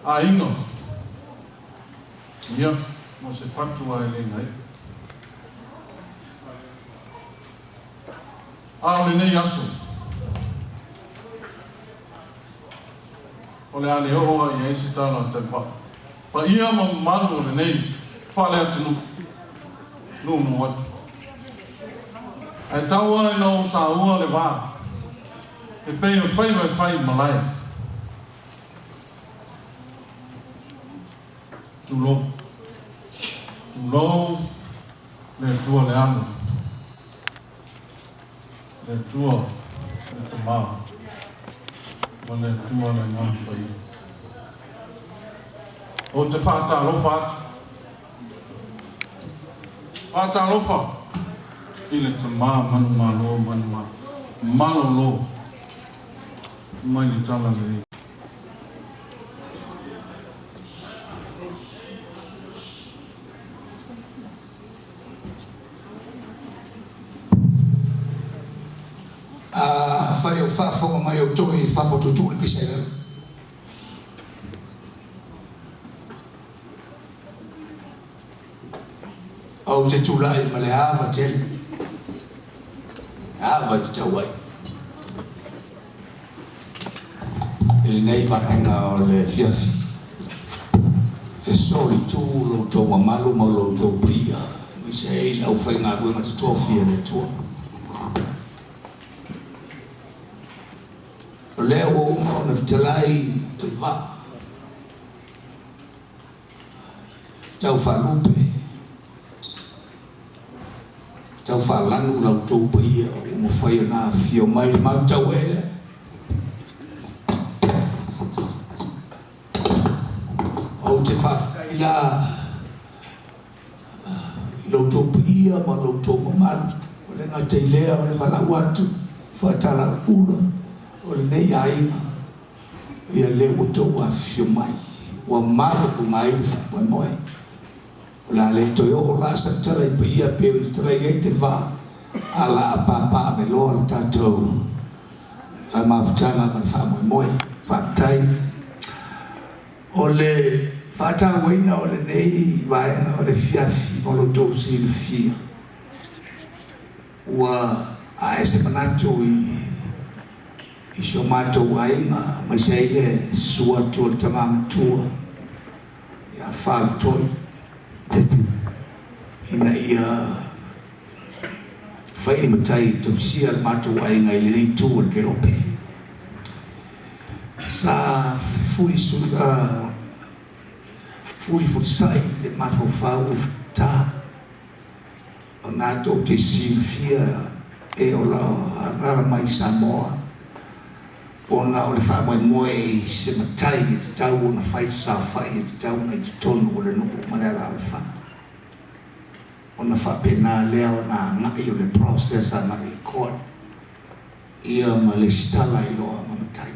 Aiga, ia, mo se fatu lava e le gae'e. A o lenei aso, o le a le oo lava i ai se tala a Talivaa. Paia ma mamalu o lenei faaleatunuu, nuunuu atu. Ae tau lava ina ou saua le va e pei o faiva e fai i malae. Tulou. Tulou le Atua le Alo, le Atua le Tama, ma le Atua le Agaga Paia. Ou te faatalofa atu. Faatalofa i le Tama manumalo manumalolo mai le Talalelei. Afai o faafofoga mai outou i fafo tuutuu le pisa i lalo. Ou te tulai ma le ava tele, ava e tatau ai i lenei vaega o le afiafi e solitu lo outou mamalu ma lo outou paia, aemaise ai le aufaigaluega totofi a le Atua. O lea ua uma ona fetalai Toivaa. Tau faalupe, tau faalanu la outou paia ua mafai ona afifio mai le mautau ee lea. Ou te faafetai la i lo outou paia ma lo outou mamalu, ua le gata i lea o le valaau atu faatalauula o lenei aiga. Ia lea ua outou afifio mai, ua malupuga ai le faamoemoe. O le a le toe oo la sau tala i paia pei ona fetalai ai Televaa, a la a papaaveloa le tatou mafutaga ma le faamoemoe. Faafetai. O le faatauaina o lenei vaega o le afiafi mo lo outou silafia, ua ae se manatu i i si o matou aiga, aemaise ai le susu atu o le tama matua ia Falutoi ina ia fai ni matai e tausia le matou aiga i lenei itu o le Kelope. Sa fefulifulisai le mafaufau e ta. O lena tou te silafia e o lo o alaala mai i Samoa ona o le faamoemoe i se matai e tatau ona fai se saofai e tatau ona i totonu o le nuu ma le alaalafaga ona faapena lea ona agai o le process agai i le court ia ma lesitala ai loa ma matai.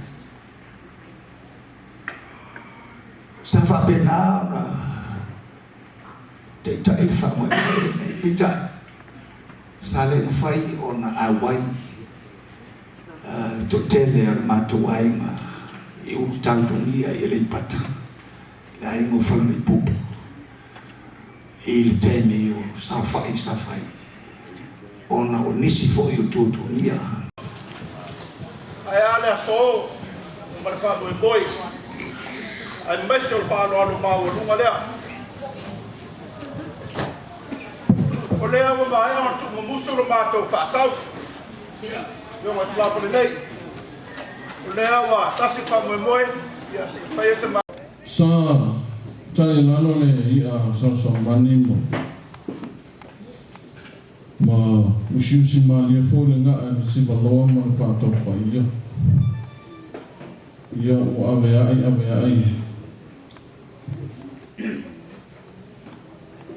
Sa faapena ona Taitai le faamoemoe lenei. Peitai, sa le mafai ona auai le toatele o le matou aiga i Ulutautogia i Aleipata, le aiga o Falemaipupu, i le taimi o saofai sa fai ona o nisi foi o tuatuagia. Ae a le aso ma le faamoemoe, aemaise o le faaaloalo maualuga lea. O lea ua maea ona tuumumusu lo matou faatau. Afioga i Tulafale nei, o lea ua tasi le faamoemoe, ia se i faia se. Sa talialalo le i'a saosaomani ma. Ma usiusi malie foi le ga'a i le sivaloa ma le faataupaia. Ia ua avea'i avea'i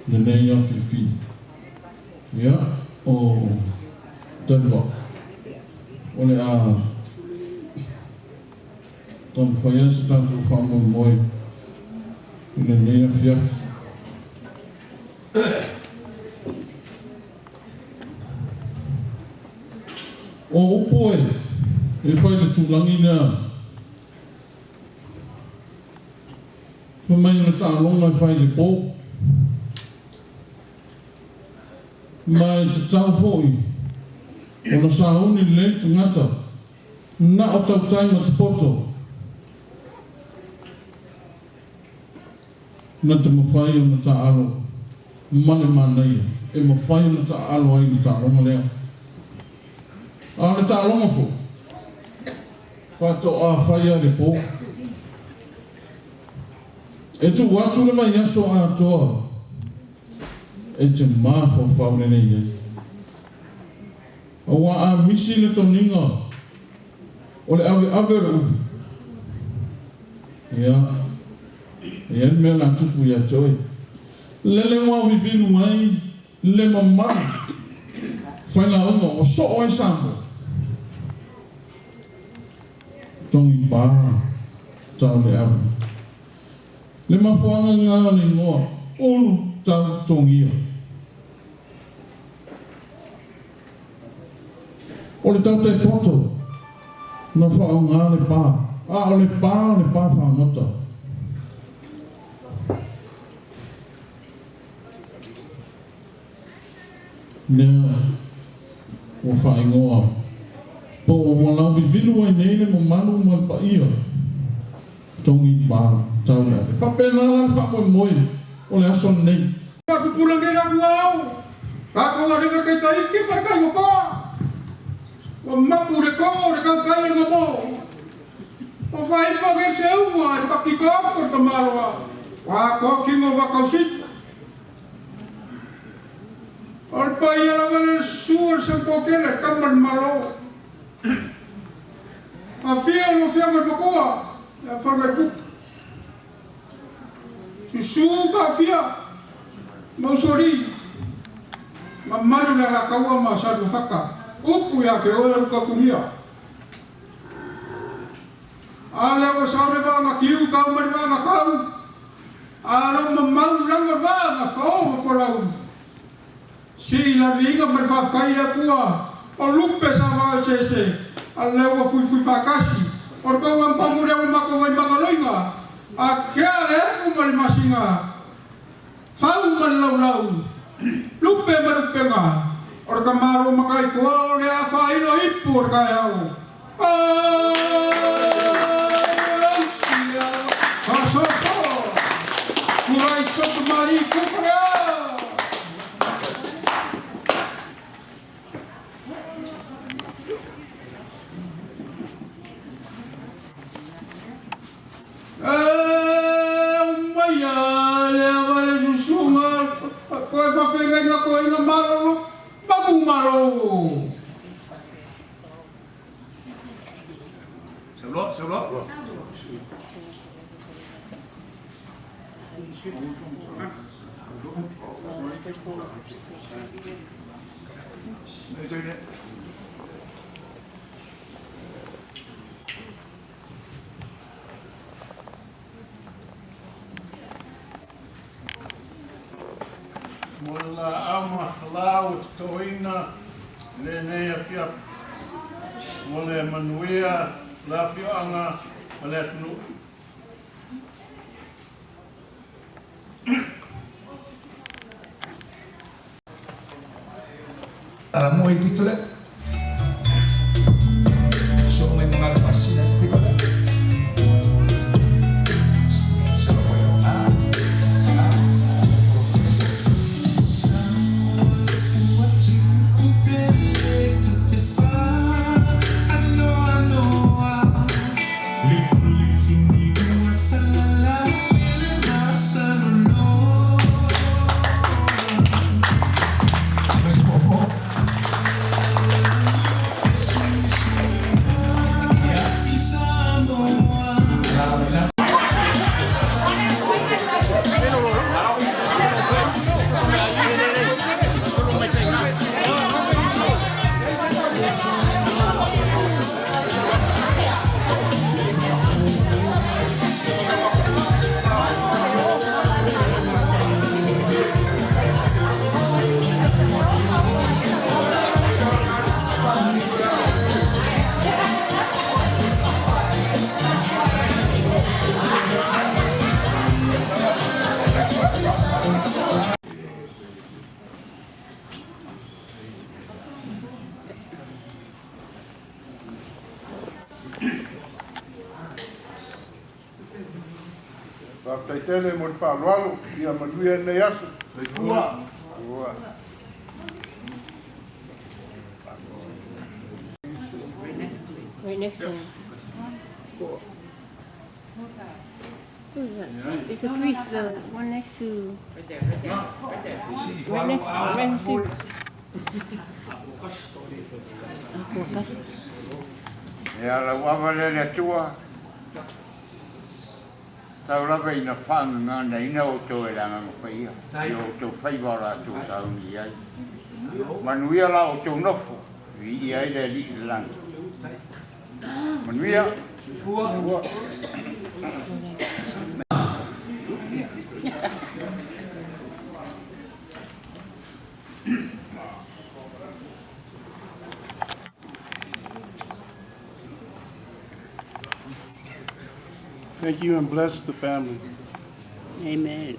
lenei afiafi. Ia, o Denver, o le a taumafai ai se tatou faamoemoe i lenei afiafi. O upu e fai i le tulagi lea. Fai mai o le taaloga e fai i le po. Ma e tatau foi ona sauni lelei le tagata na o tautai ma te poto na te mafai ona taaalo ma le manaia e mafai ona taaalo ai le taaloga lea. A o le taaloga foi, faatoa fai lava i le po. E tuu atu le vaiaso atoa e te mafaufau lelei ai. Aua a misi le toniga o le aveave o le ulu, ia, e i ai le mea o le a tupu ia te oe. Lele ua vivilu ai le mamalu failauga ua soo ai Samoa. Togi pa tau le ave. Le mafuaaga lena o le igoa ulu tau togia. O le tautai poto na faaaoga le pa, a o le pa o le pa fagota. Lea ua faaigoa po ua lauvivilu ai nei le mamalu ma le paia togi pa tau le ave. Faapena la le faamoemoe o le aso lenei. Ka pupula nei la ua ao, tatou alega kai taiki ma le kaiokoa. Ua mapu le koo o le kaukai o le momo. O faifa nei se ua e paki koko le tamaloa. Ua atoa kino wa kausita. O le paia lava lea le susu o le Sautokele, tama le Malo. Afio lau Afioga i le Matua ia Fanuaiputa. Susu Taofia ma Usoalii, mamalu le Alataua ma Saluafata, upu ia te oe Lukatunia. A lea ua sao le vaa na tiu tau ma le vaa na tau, a lo mamau lama vaa na fao ma folau. Sii la viiga ma le faafetai i le Atua, o lupe sa vao eseese, a lea ua fuifui faatasi, o le tou amuamu lea ua matou vaimagaloina, a kea le efu ma le masina, fau ma le laulau, lupe ma le upega, o le tamaloa mataitoa o le a faailo ipu o le taeao. Mo le laau ma folau o totoina i lenei afiafi, mo le manuia o le afioaga ma le atunuu. Ala mua i pito lea. So mai mga masina i pito lea. Faafetai tele mo le faaaloalo, ia manuia lenei aso. Soifua. Right next to him. Who's that? It's the priest, the one next to. Right there, right there, right there. Right next, right next to. Ia lau ava lea le Atua, tau lava ina faagaganaina outou e le Agaga Paia i o outou faiva o latou sauni i ai. Manuia la outou nofo, viia ai le Alii i le lagi. Manuia. Soifua. Thank you and bless the family. Amen.